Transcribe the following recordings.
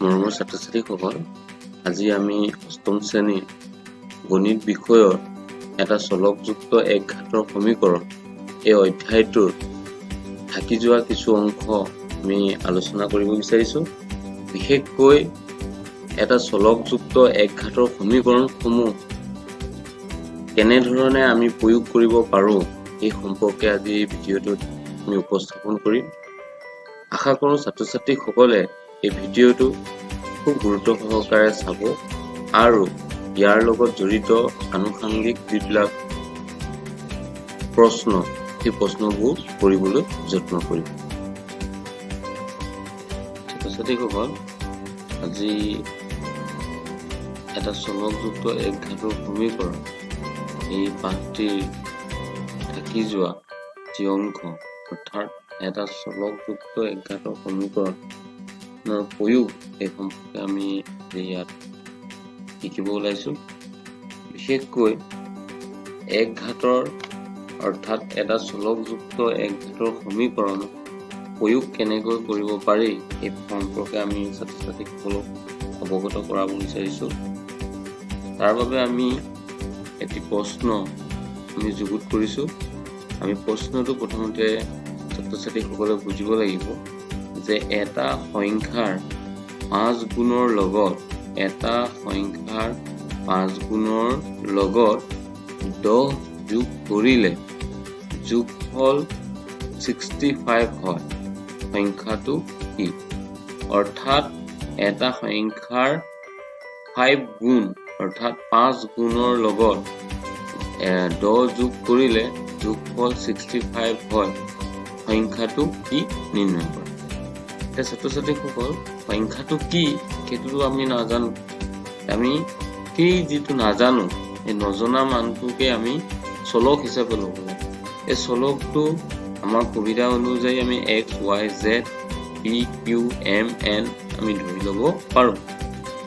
মৰমৰ ছাত্ৰ-ছাত্ৰীসকল, আজি আমি অষ্টম শ্ৰেণীৰ গণিত বিষয়ৰ এটা চলকযুক্ত এক ঘাতৰ সমীকৰণ এই অধ্যায়টোৰ থাকি যোৱা কিছু অংশ আমি আলোচনা কৰিব বিচাৰিছোঁ। বিশেষকৈ এটা চলকযুক্ত এক ঘাতৰ সমীকৰণসমূহ কেনেধৰণে আমি প্ৰয়োগ কৰিব পাৰোঁ, এই সম্পৰ্কে আজি এই ভিডিঅ'টোত আমি উপস্থাপন কৰিম। আশা কৰোঁ ছাত্ৰ-ছাত্ৰীসকলে এই ভিডিঅ'টো খুব গুৰুত্ব সহকাৰে চাব আৰু ইয়াৰ লগত জড়িত আনুষাংগিক যিবিলাক প্ৰশ্ন, সেই প্ৰশ্নবোৰ কৰিবলৈ যত্ন কৰিব। ছাত্ৰ-ছাত্ৰীসকল, আজি এটা চলকযুক্ত এক ঘাতৰ সমীকৰণ এই পাঠটিৰ থাকি যোৱা যি অংশ, অৰ্থাৎ এটা চলকযুক্ত এক ঘাতৰ সমীকৰণৰ প্ৰয়োগ, এই সম্পৰ্কে আমি ইয়াত শিকিব ওলাইছোঁ। বিশেষকৈ এক ঘাতৰ, অৰ্থাৎ এটা চলকযুক্ত এক ঘাতৰ সমীকৰণ প্ৰয়োগ কেনেকৈ কৰিব পাৰি, এই সম্পৰ্কে আমি ছাত্ৰ ছাত্ৰীসকলক অৱগত কৰাব বিচাৰিছোঁ। তাৰ বাবে আমি এটি প্ৰশ্ন আমি যুগুত কৰিছোঁ। আমি প্ৰশ্নটো প্ৰথমতে ছাত্ৰ ছাত্ৰীসকলে বুজিব লাগিব যে এটা সংখ্যাৰ 5 গুণৰ লগত, এটা সংখ্যাৰ 5 গুণৰ লগত 10 যোগ কৰিলে যোগফল 65 হয়, সংখ্যাটো কি? অৰ্থাৎ এটা সংখ্যাৰ 5 গুণ, অৰ্থাৎ 5 গুণৰ লগত 10 যোগ কৰিলে যোগফল 65 হয়, সংখ্যাটো কি নিৰ্ণয় কৰা। এতিয়া ছাত্ৰ ছাত্ৰীসকল, সংখ্যাটো কি সেইটোতো আমি নাজানো। আমি সেই যিটো নাজানো, সেই নজনা মানটোকে আমি চলক হিচাপে ল'ব লাগে। এই চলকটো আমাৰ সুবিধা অনুযায়ী আমি X, Y, Z, P, Q, M, N আমি ধৰি ল'ব পাৰোঁ।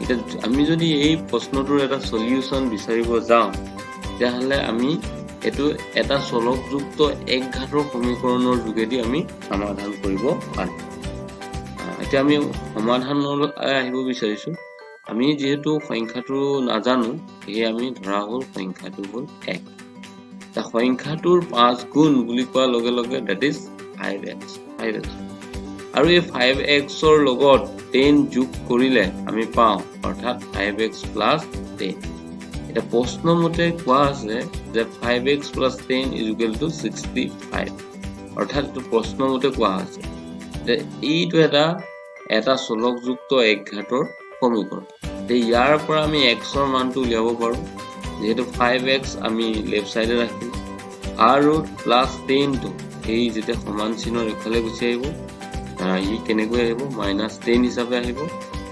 এতিয়া আমি যদি এই প্ৰশ্নটোৰ এটা চলিউশ্যন বিচাৰিব যাওঁ, তেতিয়াহ'লে আমি এইটো এটা চলকযুক্ত এক ঘাতৰ সমীকৰণৰ যোগেদি আমি সমাধান কৰিব পাৰিম। এতিয়া আমি সমাধানলৈ আহিব বিচাৰিছোঁ। আমি যিহেতু সংখ্যাটো নাজানো, সেয়ে আমি ধৰা হ'ল সংখ্যাটো হ'ল এক। সংখ্যাটোৰ 5 গুণ বুলি কোৱাৰ লগে লগে that is 5 x, 5 x আৰু এই 5 এক্সৰ লগত 10 যোগ কৰিলে আমি পাওঁ, অৰ্থাৎ 5 এক্স প্লাছ 10। এতিয়া প্ৰশ্নমতে কোৱা আছে যে 5 x plus 10 is equal to 65। অৰ্থাৎ এইটো প্ৰশ্নমতে কোৱা আছে যে এইটো এটা চলকযুক্ত এক ঘাতৰ সমীকৰণ। এতিয়া ইয়াৰ পৰা আমি এক্সৰ মানটো উলিয়াব পাৰোঁ। যিহেতু 5 এক্স আমি লেফ্ট চাইডে ৰাখিম আৰু প্লাছ 10টো এই যেতিয়া সমান চিহ্নৰ ইফালে গুচি আহিব, ই কেনেকৈ আহিব? মাইনাছ 10 হিচাপে আহিব।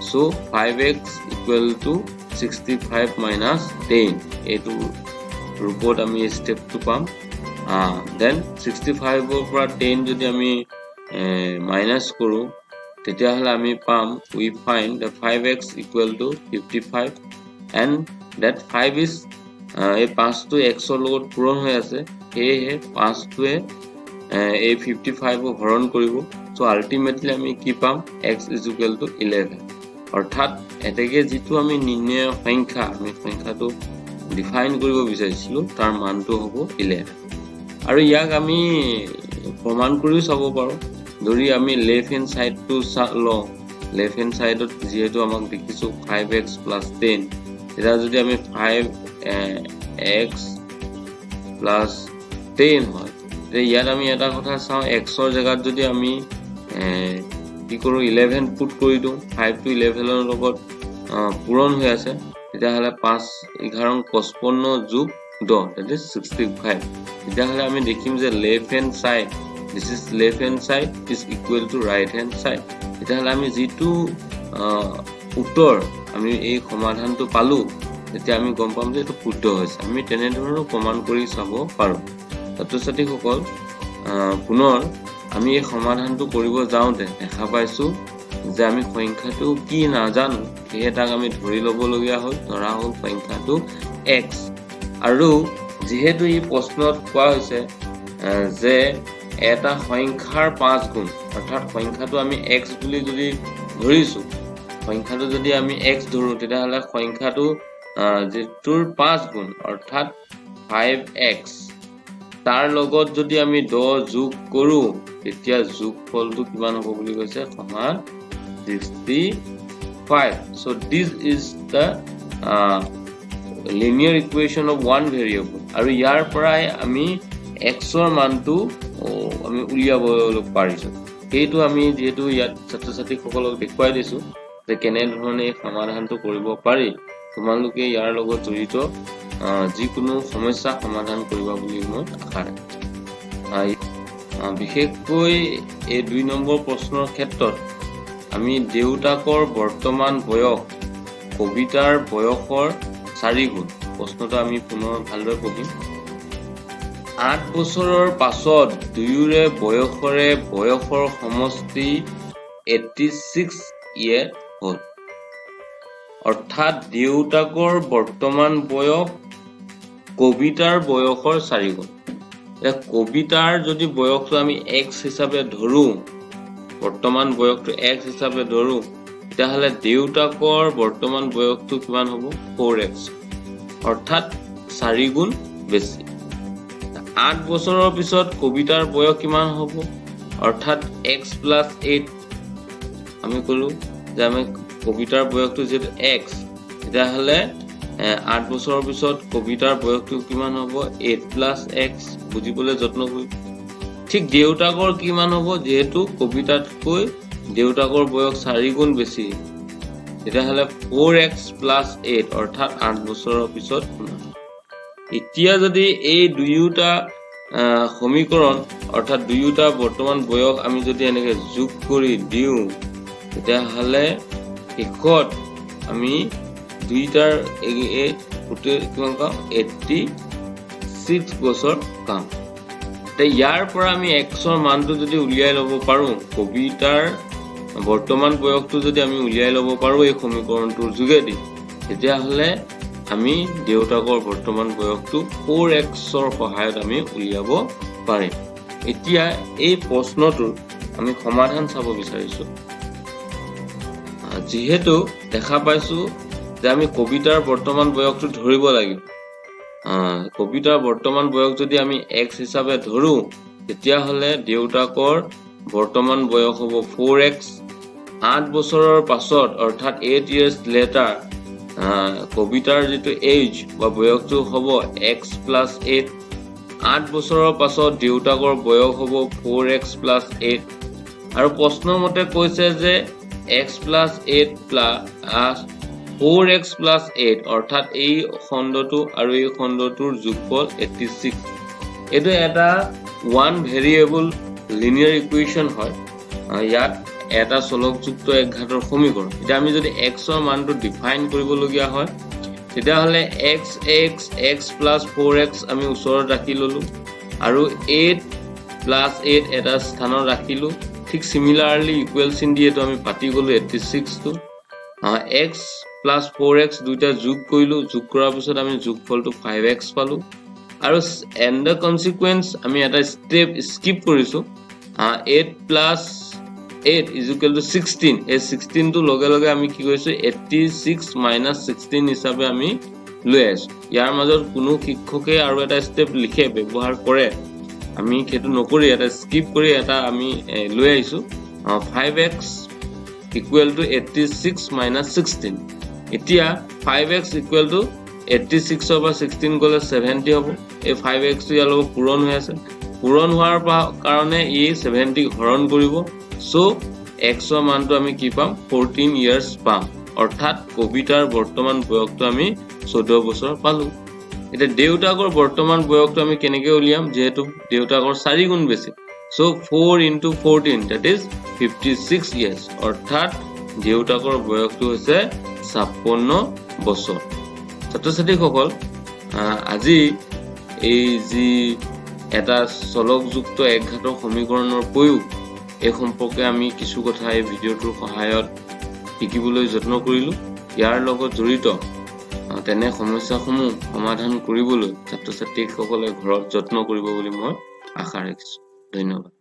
চ' 5 x equal to 65 minus 10, এইটো ৰূপত আমি ষ্টেপটো পাম। Then 65ৰ পৰা 10 যদি আমি মাইনাছ কৰোঁ, তেতিয়াহ'লে আমি পাম, we find the 5 x equal to 55 and that five is, এই পাঁচটো এক্সৰ লগত পূৰণ হৈ আছে, সেয়েহে পাঁচটোৱে এই 55ক হৰণ কৰিব। চ' আল্টিমেটলি আমি কি পাম? X is equal to 11। অৰ্থাৎ এতেকে যিটো আমি নিৰ্ণয় সংখ্যা, আমি সংখ্যাটো ডিফাইন কৰিব বিচাৰিছিলোঁ, তাৰ মানটো হ'ব 11। আৰু ইয়াক আমি প্ৰমাণ কৰিও চাব পাৰোঁ। যদি আমি লেফ্ট হেণ্ড ছাইডটো লওঁ, লেফ্ট হেণ্ড ছাইডত যিহেতু আমাক দেখিছোঁ 5 এক্স প্লাছ 10, তেতিয়া যদি আমি 5 এক্স প্লাছ 10 হয়, তেতিয়া ইয়াত আমি এটা কথা চাওঁ, এক্সৰ জেগাত যদি আমি কি কৰোঁ, 11 পুট কৰি দিওঁ, 5টো 11ৰ লগত পূৰণ হৈ আছে, তেতিয়াহ'লে 5 11 55 যোগ 10, that is 65। তেতিয়াহ'লে আমি দেখিম যে left hand side, this is left hand side is equal to right hand side। তেতিয়াহ'লে আমি যিটো উত্তৰ আমি এই সমাধানটো পালোঁ, তেতিয়া আমি গম পাম যে এইটো শুদ্ধ হৈছে। আমি তেনেধৰণেও প্ৰমাণ কৰি চাব পাৰোঁ। ছাত্ৰ ছাত্ৰীসকল, পুনৰ আমি এই সমাধানটো কৰিব যাওঁতে দেখা পাইছোঁ যে আমি সংখ্যাটো কি নাজানো, সেয়ে তাক আমি ধৰি ল'বলগীয়া হ'ল। ধৰা হ'ল সংখ্যাটো এক্স। আৰু যিহেতু এই প্ৰশ্নত কোৱা হৈছে যে এটা সংখ্যাৰ 5 গুণ, অৰ্থাৎ সংখ্যাটো আমি এক্স বুলি যদি ধৰিছোঁ সংখ্যাটো যদি আমি এক্স ধৰোঁ, তেতিয়াহ'লে সংখ্যাটো যিটোৰ 5 গুণ, অৰ্থাৎ 5 এক্স, তাৰ লগত যদি আমি 10 যোগ কৰোঁ, তেতিয়া যোগফলটো কিমান হ'ব বুলি কৈছে? সমান 65. So this is the linear equation of one variable. আৰু ইয়াৰ পৰাই আমি এক্সৰ মানটো আমি উলিয়াব পাৰিছোঁ। সেইটো আমি যিহেতু ইয়াত ছাত্ৰ ছাত্ৰীসকলক দেখুৱাই দিছোঁ যে কেনেধৰণে এই সমাধানটো কৰিব পাৰি, তোমালোকে ইয়াৰ লগত জড়িত যিকোনো সমস্যা সমাধান কৰিবা বুলি মই আশা ৰাখিছোঁ। বিশেষকৈ এই 2 নম্বৰ প্ৰশ্নৰ ক্ষেত্ৰত আমি দেউতাকৰ বৰ্তমান বয়স কবিতাৰ বয়সৰ 4 গুণ। প্ৰশ্নটো আমি পুনৰ ভালদৰে পঢ়িম। 8 বছৰৰ পাছত দুয়োৰে বয়সৰ সমষ্টি 86 ইয়েৰ হ'ল। অৰ্থাৎ দেউতাকৰ বৰ্তমান বয়স কবিতাৰ বয়সৰ 4 গুণ। এতিয়া কবিতাৰ যদি বয়সটো আমি এক্স হিচাপে ধৰোঁ, বৰ্তমান বয়সটো এক্স হিচাপে ধৰোঁ, তেতিয়াহ'লে দেউতাকৰ বৰ্তমান বয়সটো কিমান হ'ব? 4 এক্স, অৰ্থাৎ 4 গুণ বেছি। 8 বছৰৰ পিছত কবিতাৰ বয়স কিমান হ'ব? অৰ্থাৎ এক্স প্লাছ 8। আমি ক'লো যে আমি কবিতাৰ বয়সটো যিহেতু এক্স, তেতিয়াহ'লে 8 বছৰৰ পিছত কবিতাৰ বয়সটো কিমান হ'ব? 8 প্লাছ এক্স। বুজিবলৈ যত্ন কৰিম। ঠিক দেউতাকৰ কিমান হ'ব? যিহেতু কবিতাতকৈ দেউতাকৰ বয়স 4 গুণ বেছি, তেতিয়াহ'লে 4 এক্স প্লাছ 8, অৰ্থাৎ 8 বছৰৰ পিছত কিমান? এতিয়া যদি এই দুয়োটা সমীকৰণ, অৰ্থাৎ দুয়োটা বৰ্তমান বয়স আমি যদি এনেকৈ যোগ কৰি দিওঁ, তেতিয়াহ'লে শেষত আমি দুইটাৰ এই গোটেই কিমান পাম? 86 বছৰ পাম। এতিয়া ইয়াৰ পৰা আমি এক্সৰ মানটো যদি উলিয়াই ল'ব পাৰোঁ, কবিতাৰ বৰ্তমান বয়সটো যদি আমি উলিয়াই ল'ব পাৰোঁ এই সমীকৰণটোৰ যোগেদি, তেতিয়াহ'লে আমি দেউতাকৰ বৰ্তমান বয়সটো 4 এক্সৰ সহায়ত আমি উলিয়াব পাৰিম। এতিয়া এই প্ৰশ্নটোৰ আমি সমাধান চাব বিচাৰিছোঁ। যিহেতু দেখা পাইছোঁ যে আমি কবিতাৰ বৰ্তমান বয়সটো ধৰিব লাগিব। কবিতাৰ বৰ্তমান বয়স যদি আমি এক্স হিচাপে ধৰোঁ, তেতিয়াহ'লে দেউতাকৰ বৰ্তমান বয়স হ'ব 4 এক্স। 8 বছৰৰ পাছত, অৰ্থাৎ 8 ইয়েৰ্ছ লেটাৰ, কবিতাৰ যিটো এইজ বা বয়সটো হ'ব এক্স প্লাছ 8। 8 বছৰৰ পাছত দেউতাকৰ বয়স হ'ব 4 এক্স প্লাছ 8। আৰু প্ৰশ্নমতে কৈছে যে x plus 8 plus 4 x plus 8, অৰ্থাৎ এই খণ্ডটো আৰু এই খণ্ডটোৰ যোগফল 86। এইটো এটা ওৱান ভেৰিয়েবল লিনিয়াৰ ইকুৱেশ্যন হয়। ইয়াত এটা চলকযুক্ত একঘাতৰ সমীকৰণ। এতিয়া আমি যদি এক্সৰ মানটো ডিফাইন কৰিবলগীয়া হয়, তেতিয়াহ'লে x x x plus 4 x আমি ওচৰত ৰাখি ল'লোঁ আৰু 8 প্লাছ 8 এটা স্থানত ৰাখিলোঁ। ঠিক চিমিলাৰলি ইকুৱেল চিন দি এইটো আমি পাতি গ'লোঁ। 86টো এক্স প্লাছ 4 এক্স দুইটা যোগ কৰিলোঁ। যোগ কৰাৰ পিছত আমি যোগফলটো 5 এক্স পালোঁ। আৰু এণ্ড the consequence আমি এটা ষ্টেপ স্কিপ কৰিছোঁ। 8 plus 8 is equal to 16। এই 16টো লগে লগে আমি কি কৰিছোঁ? 86 মাইনাছ 16 হিচাপে আমি লৈ আহিছোঁ। ইয়াৰ মাজত কোনো শিক্ষকে আৰু এটা ষ্টেপ লিখে, ব্যৱহাৰ কৰে। আমি সেইটো নকৰি এটা স্কিপ কৰি এটা আমি লৈ আহিছোঁ, 5 x equal to 86 minus 16। এতিয়া 5 এক্স ইকুৱেল টু 86ৰ পৰা 16 গ'লে 70 হ'ব। এই 5 এক্সটো ইয়াৰ লগত পূৰণ হৈ আছে। পূৰণ হোৱাৰ কাৰণে ই 70ক হৰণ কৰিব। চ' এক্সৰ মানটো আমি কি পাম? 14 ইয়াৰ্ছ পাম। অৰ্থাৎ কবিতাৰ বৰ্তমান বয়সটো আমি 14 বছৰ পালোঁ। এতিয়া দেউতাকৰ বৰ্তমান বয়সটো আমি কেনেকৈ উলিয়াম? যিহেতু দেউতাকৰ 4 গুণ বেছি, so 4 into 14, that is 56 years। অৰ্থাৎ দেউতাকৰ বয়সটো হৈছে 56 বছৰ। ছাত্ৰ ছাত্ৰীসকল, আজি এই যি এটা চলকযুক্ত একঘাতৰ সমীকৰণৰ প্ৰয়োগ, এই সম্পৰ্কে আমি কিছু কথা এই ভিডিঅ'টোৰ সহায়ত শিকিবলৈ যত্ন কৰিলোঁ। ইয়াৰ লগত জড়িত তেনে সমস্যাসমূহ সমাধান কৰিবলৈ ছাত্ৰ ছাত্ৰীসকলে ঘৰত যত্ন কৰিব বুলি মই আশা ৰাখিছোঁ। ধন্যবাদ।